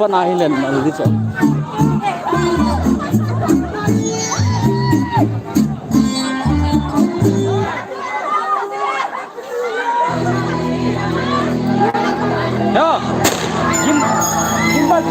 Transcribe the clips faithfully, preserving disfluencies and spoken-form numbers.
Pana hi len na di chu. Ya. Gim-, gimbal.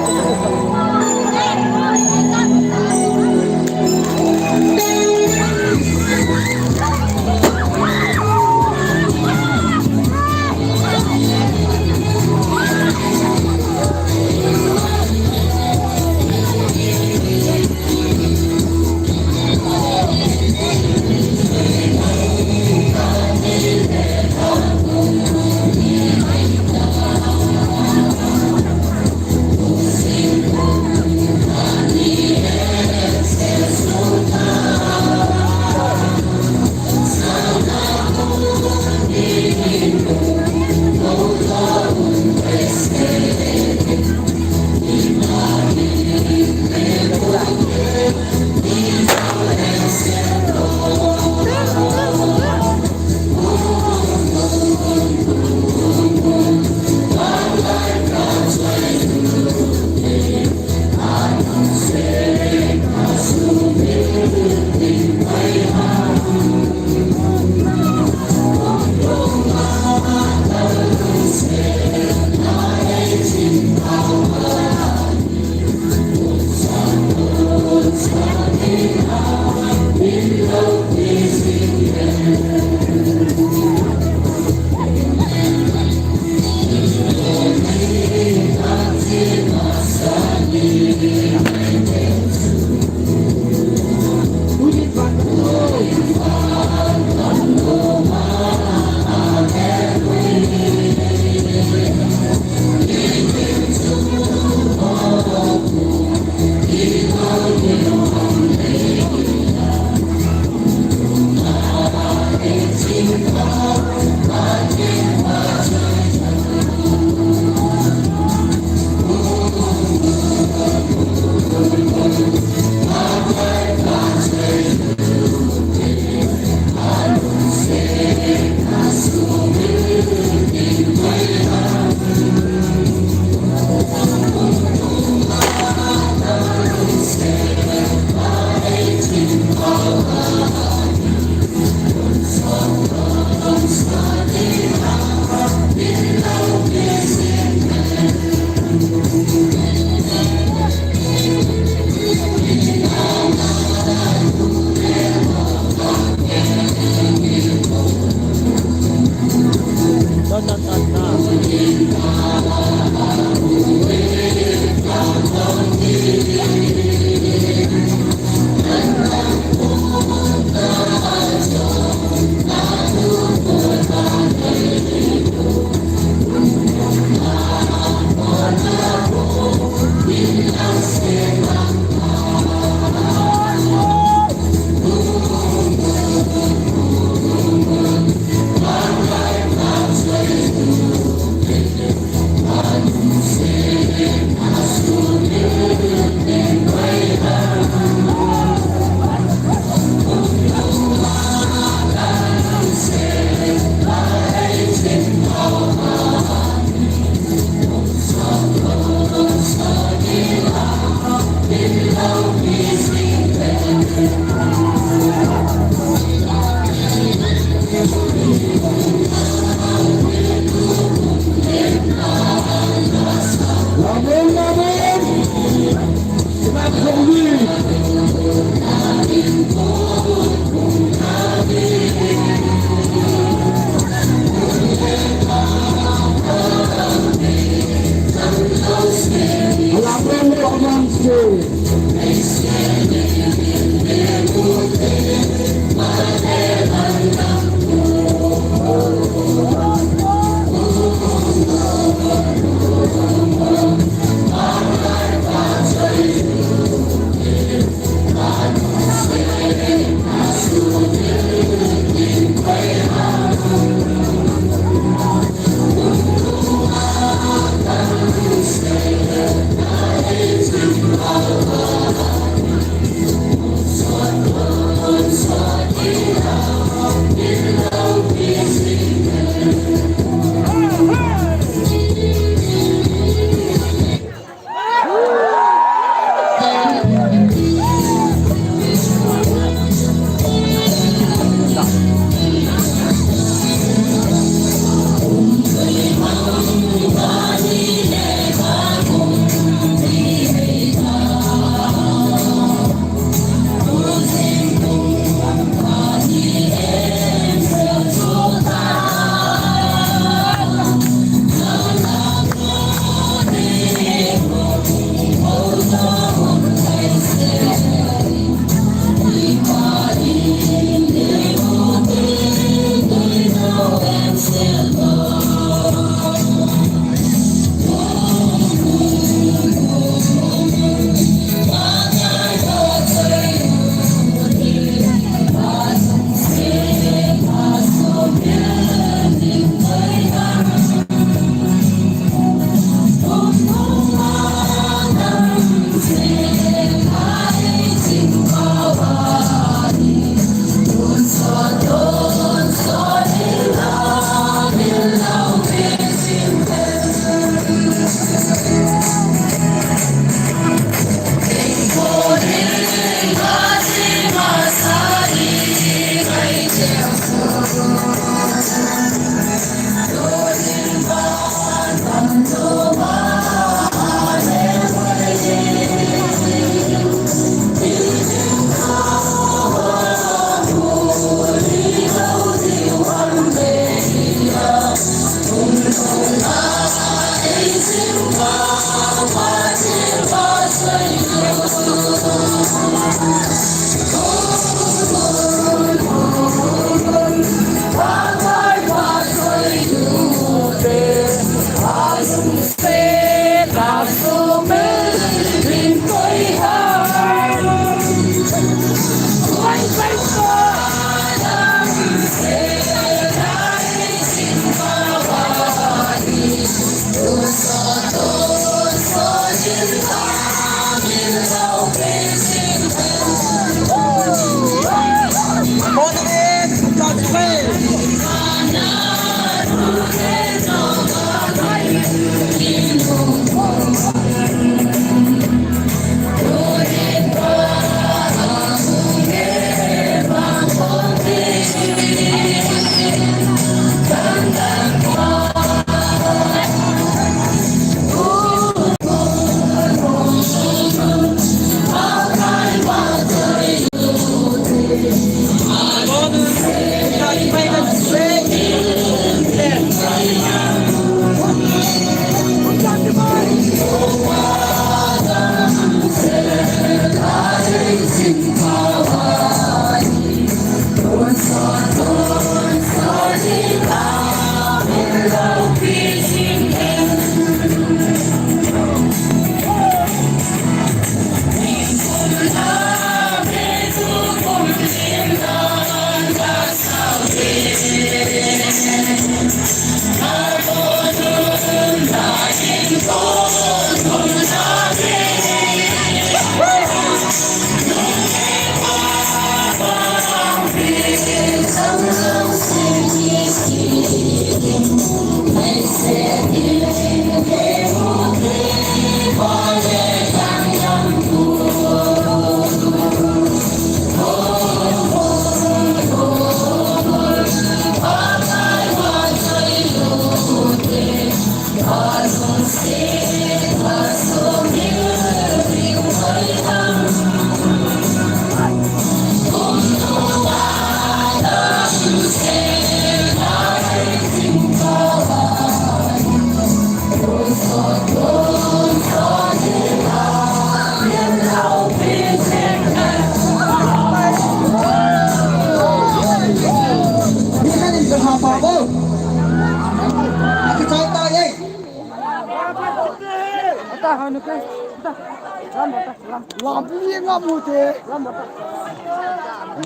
Lam li nga mu te.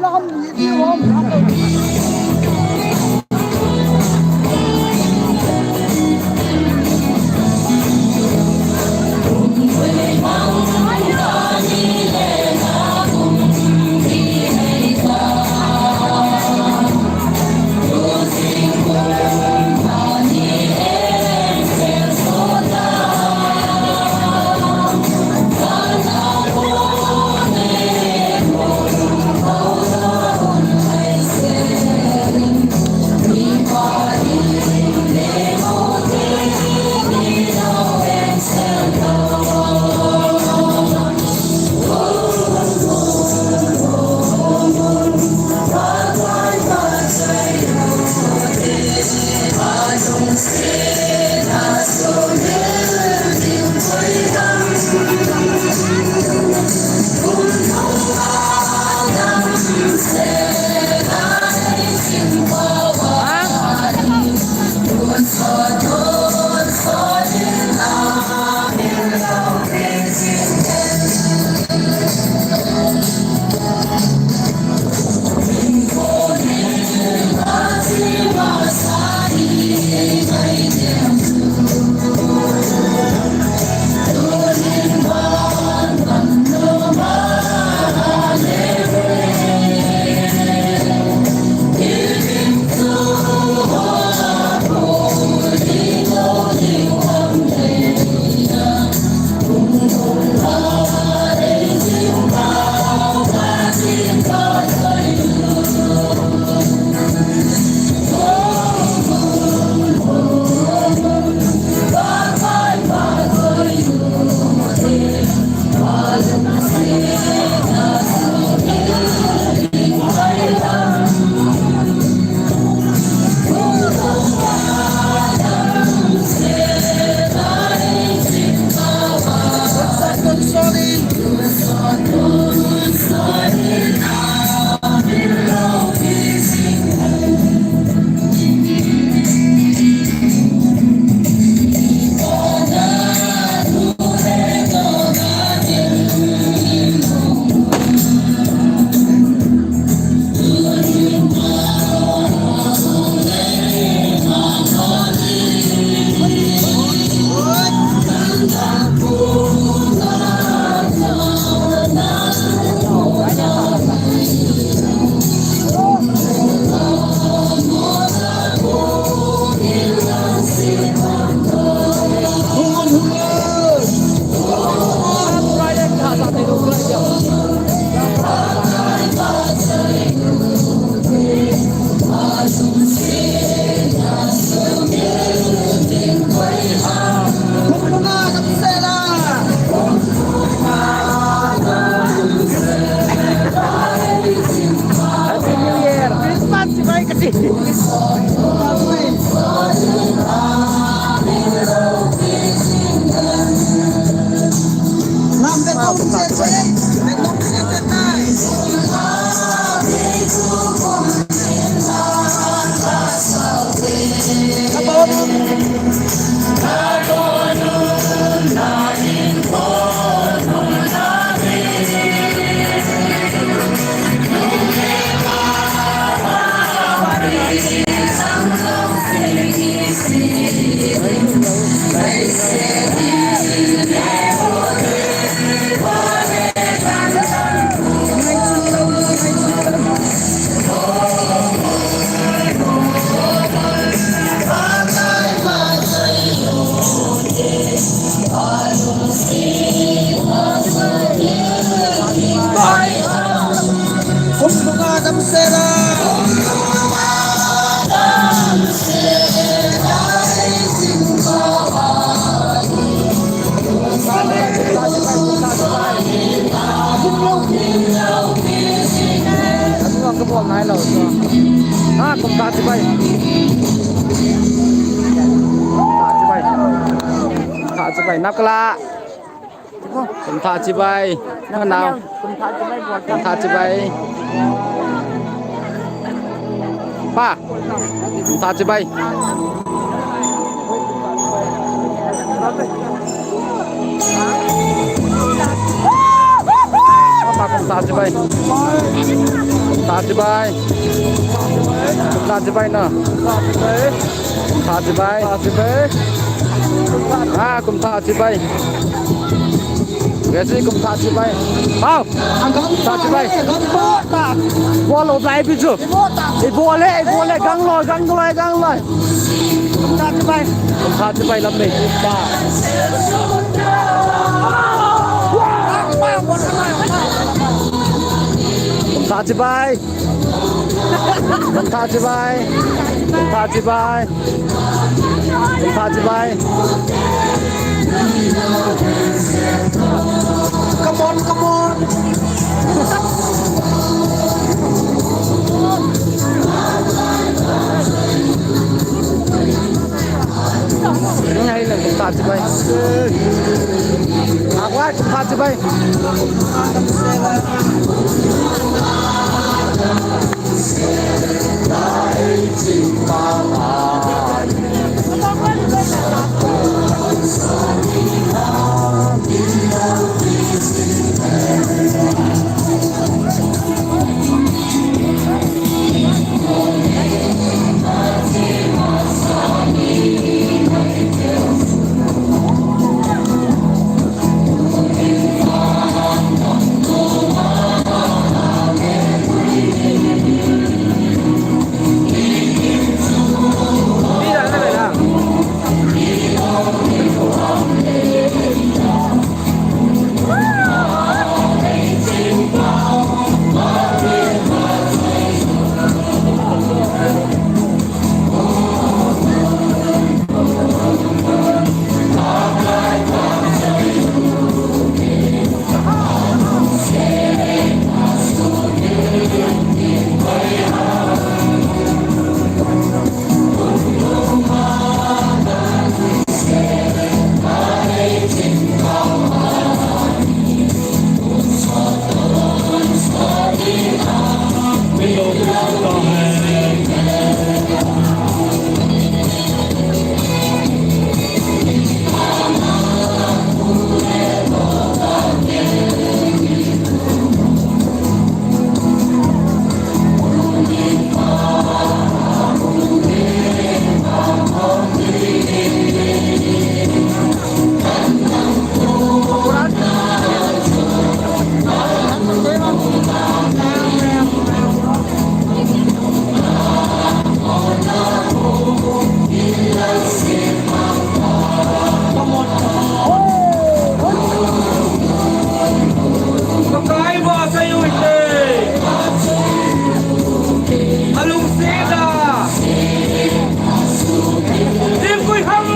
Lam li ni lam. Happy New Year! Christmas, si Mike kasi. Kum thah chibai. Kum thah chibai. Kum thah chibai. Nap kala. Kum thah chibai. Kum thah chibai. Pa. Kum thah chibai. Kum thah chibai. Kum thah chibai. Kum thah chibai na. Kum thah chibai. Ah, kum thah chibai. Gesi kum thah chibai. Hao. Kum thah chibai. Bol lou lai pi chu. Ibol le, ibol le, gang loi, gang loi, gang loi. Kum thah chibai. Kum thah chibai lam nei. Kum thah chibai. Kum thah chibai. Kum thah chibai. Kum thah chibai. Come on, come on. Ngai le kum thah chibai. Akwai kum thah chibai. Pakai ba sa yu te. Alung seda. Lim kui ham.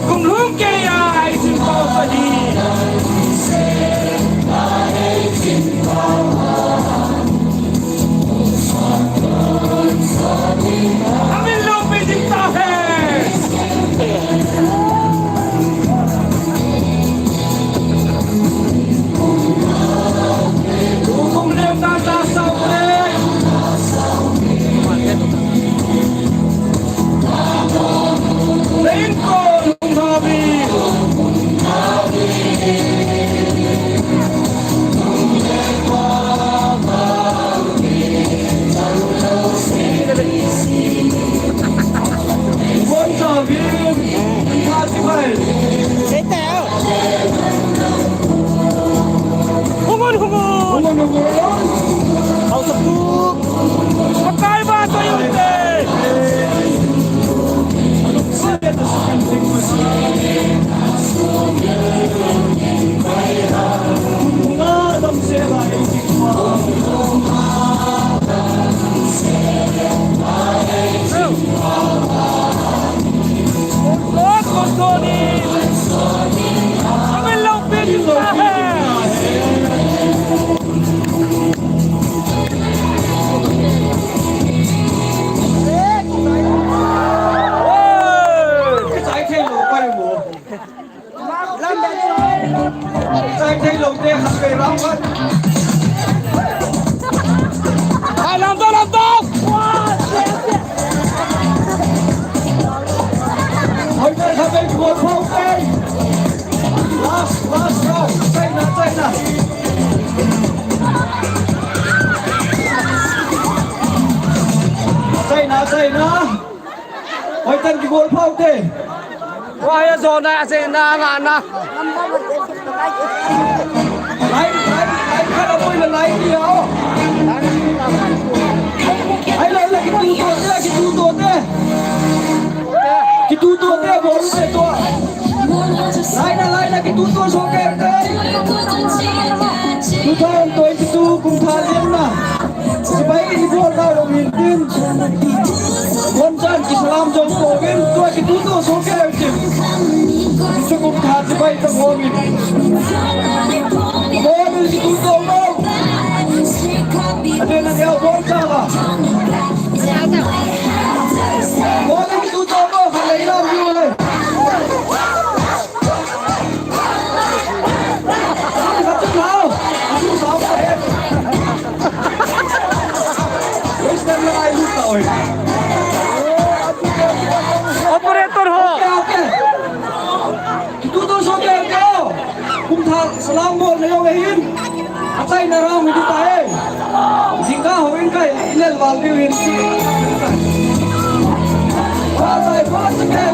Kum lhung kei a, ei sin pau sa hi. Amin lo pe jing ta hai. Kum lem ta ta sa le. Hungun, hungun. Hungun, hungun. Hausa tu. Pakai ba to yute. Last, last round. China, China. Oi, tan kigol phau te. Wa ya zo na, se na, na, na. Lai, lai, lai, khat a poi na lai ni a o. Ai, lai, lai, kitu to te, kitu to te. Kitu to te, bol te to. Lai na, lai na, kitu to so ke te. Two thousand twenty-two kum tha lian na. Sipai in bol na lo min tin. Bon chan kisalam jong ko vin, tua kitu to so ke tin. Kitu kum tha sipai ta ko vin. Ko vin kitu to mo. Ate na ya bon chan la. Ko vin kitu to mo, ha le lam yu le. Operator ho. Kitu to so ke ko. Kum tha salam bol na jong ahin. Atai na ram hi ta e. Jingkah houin kai inel val diu hin. Atai pa sa ke.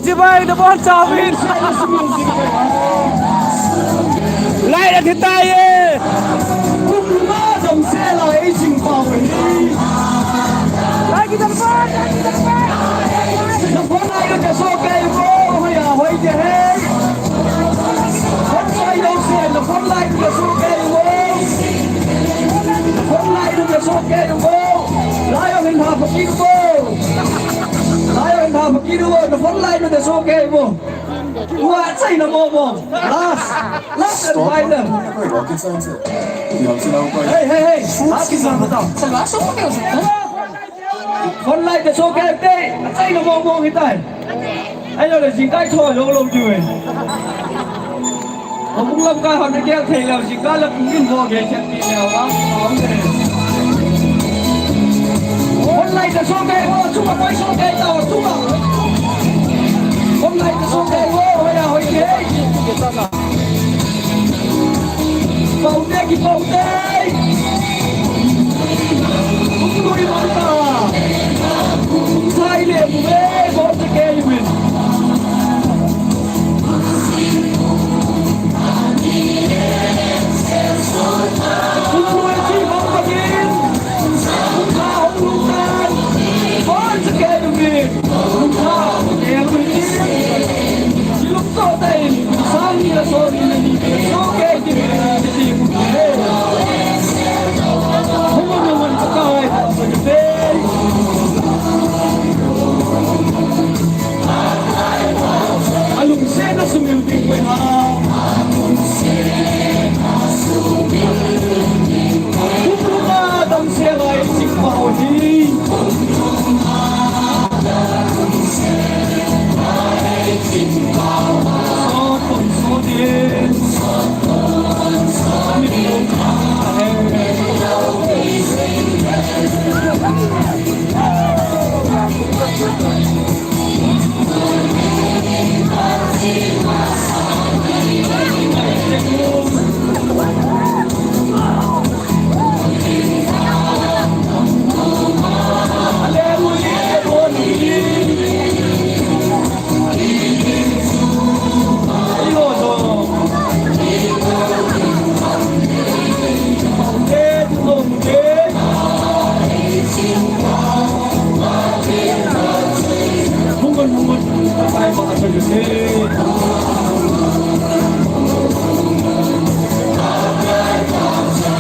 Chibai, nabonchauvin. Light athi taiye. Kum lunga damsel a eising pau ahi. Light kidam pai, light kidam pai. Na phone light na sohkei uvo, hoiya hoi ding ham. Phone light na sohkei uvo. Phone light na sohkei uvo. Light ahin ha pakit uvo. Light ahin ha pakit uvo. Na phone light na sohkei uvo. Tua achaina momo. Last. Last and final. Hey, hey, hey. Last is on the top. Phone light na sohkei te. Achaina momo hitai. Ahilouleh jingkah tho lou lou diu e. Houbung lamkai hon nagel thei leu, jingkah le pung in ho gel chet ti leu a, a um e. Phone light na sohkei uvo, chunga koi sohkei tao, chunga. Phone light na sohkei uvo, hoiya hoi ding ham. Pau te, kipau te. Kum lui man ta. Kum thai le mu ve, bon te kei min. Kum lui chi bang bangin. Kum thai hong lung tan. Bon te kei min. Kum thai hong lung tan. Ilung toh tah in, sang ni le sot ni le ni, sohkei ding, ding, ding, ding. Hung on, hung on, pakai, pakai, ding. Alungset a sumil ding koi ham. Kum lunga damsel a eising pau ahi.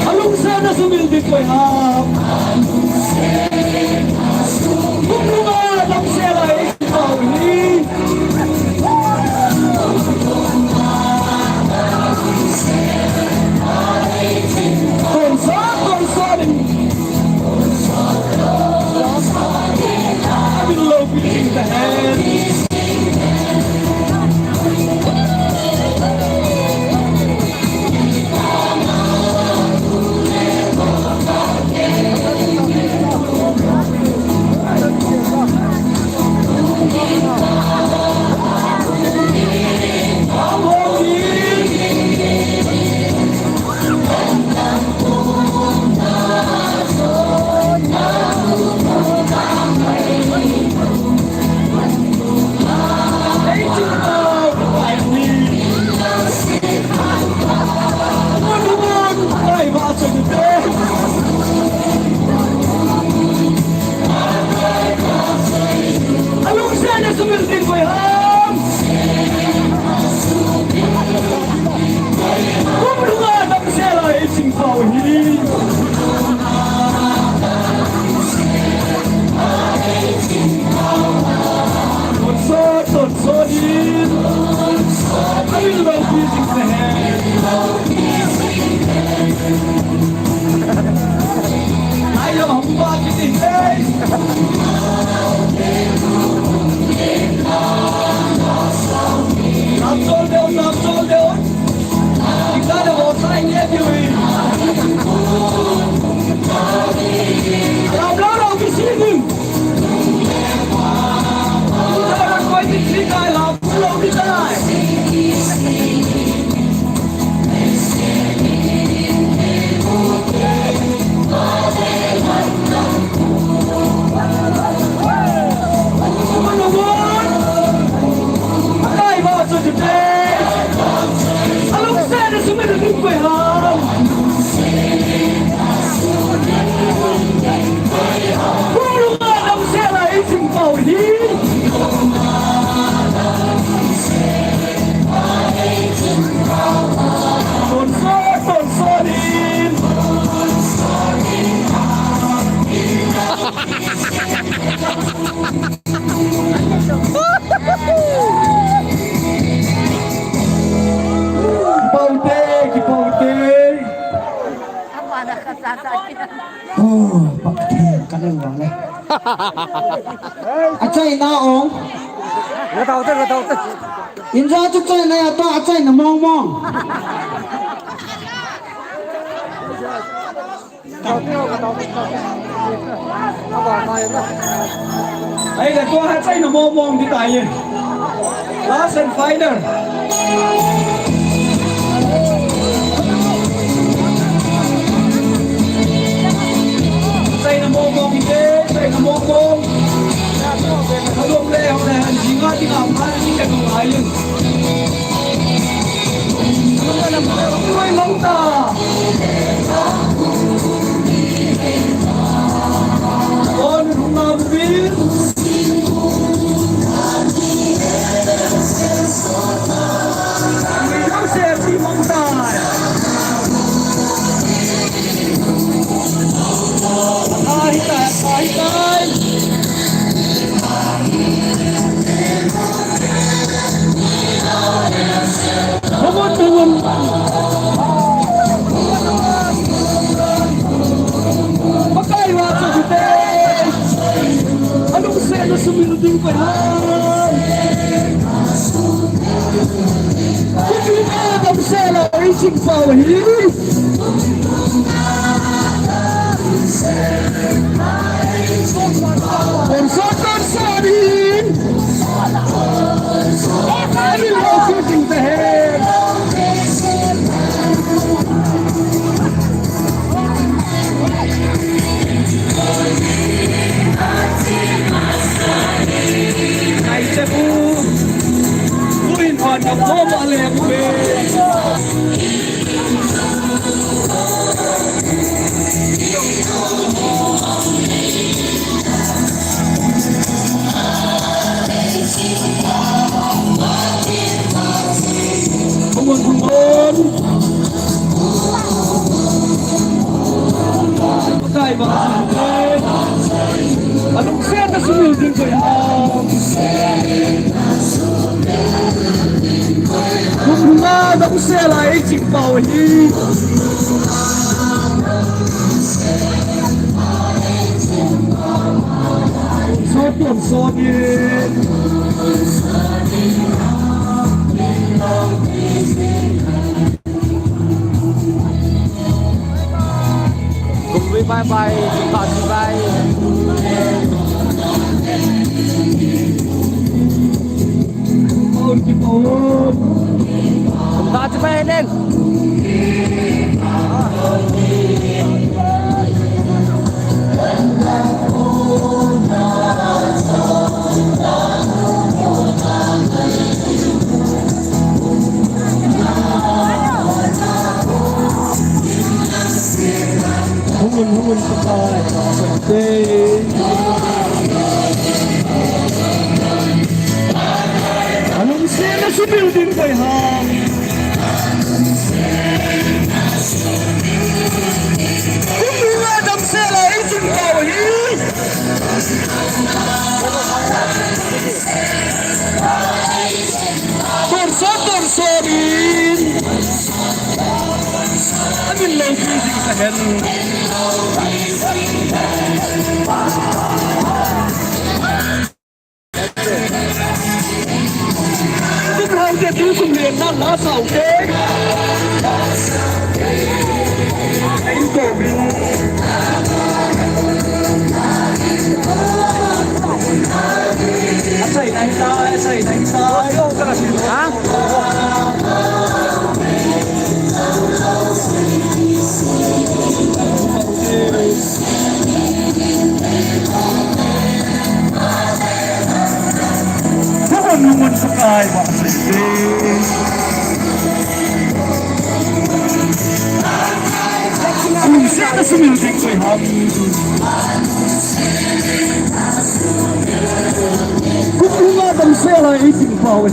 Alungset a sumil ding koi ham. Kum lunga damsel a eising pau ahi. Tonsot, tonsot in. Amin lopi ding tahen. Alungset a sumil ding koi ham. Kum lunga damsel a eising pau ahi. Tonsot, tonsot in. Amin lopi ding tahen. Ai lo, hung ba kiti, hey. Nam chol deu, nam chol deu. Ika le ho sai ne diu hi. Lam lo lo ki si ding. Two thousand twenty-three kai lam lo ki tai. Achaina ong. Nga tau te, nga tau te. Inja chu chaina ya to, achaina mong mong. Ai, la to ha chaina mong mong di ta ye. Last and final. Chaina mong mong ite, chaina mong mong. Halom le, halom le, han jinga, jinga, ma, jinga, jinga, ayin. Halom ta. On, halom ta. Come on, come on. Pakai wa sa bute. Alungsel a sumil ding koi ham. Kuki na damsel a reaching power hi. Konsa, konsa din. Ani lo kuting te he. Ai, se pu. Pu in pha ka po ma le pu be. Come on, come on. Pakai ba. Alungsel a sumil ding koi ham. Kuki na damsel a reaching power hi. Sot, sot, sot. Bye bye, bye bye. Bye bye, Nen. Hungun, hungun, pakai, pakai. Alungsel a sumil ding koi ham. Kuki na damsel a reaching power hi. Konsa, konsa din. Ani lo kuting te he. Kum hau te tu sum le na la sau te. Ai ko bi. Asai nai ta, asai nai ta. Ha? Come on, come on, pakai, pakai. Alungsel a sumil ding koi ham. Kuki na damsel a reaching power hi.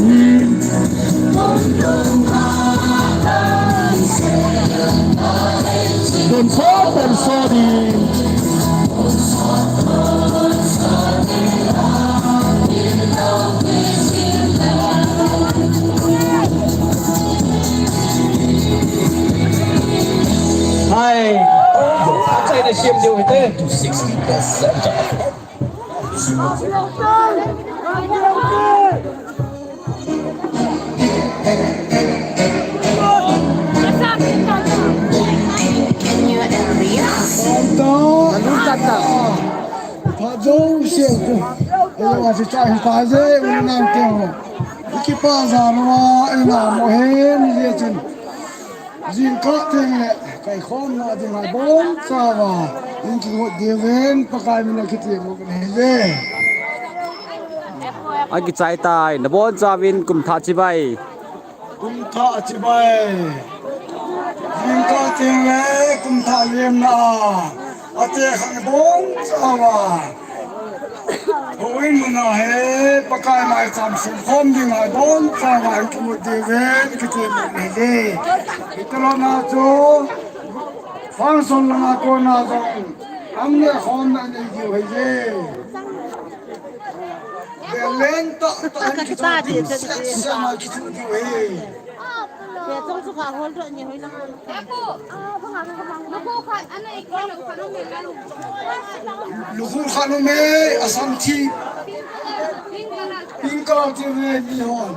Konsa, konsa din. Hai. Achaina siam diu hite. Center. Pha jouse chu. Eiho a chu chai hi ta je, u le nao te ho. I kipa ja lou a, i na mo he ni le chen. Jingkah teng le, kaikhomna ding a bonchauva, in kigot diuvin, Pakai min a kitem u kahi je. Akichai tai, nabonchauvin kum thah chibai. Kum thah chibai. Jingkah teng le kum thah lemna a, ate khang bonchauva. Houin mun a hi Pakai maicham sung khom ding a bonchauva in kimu diuvin kitem u kahi je. Hita lou na chu, function langa kona jong, an le khomna nei diu ahi je. Bel lentah tah in kitu diu, siam siam a kitu diu ahi. Lukhu khat um e, asam thi. Pink colour ti ve ni hon.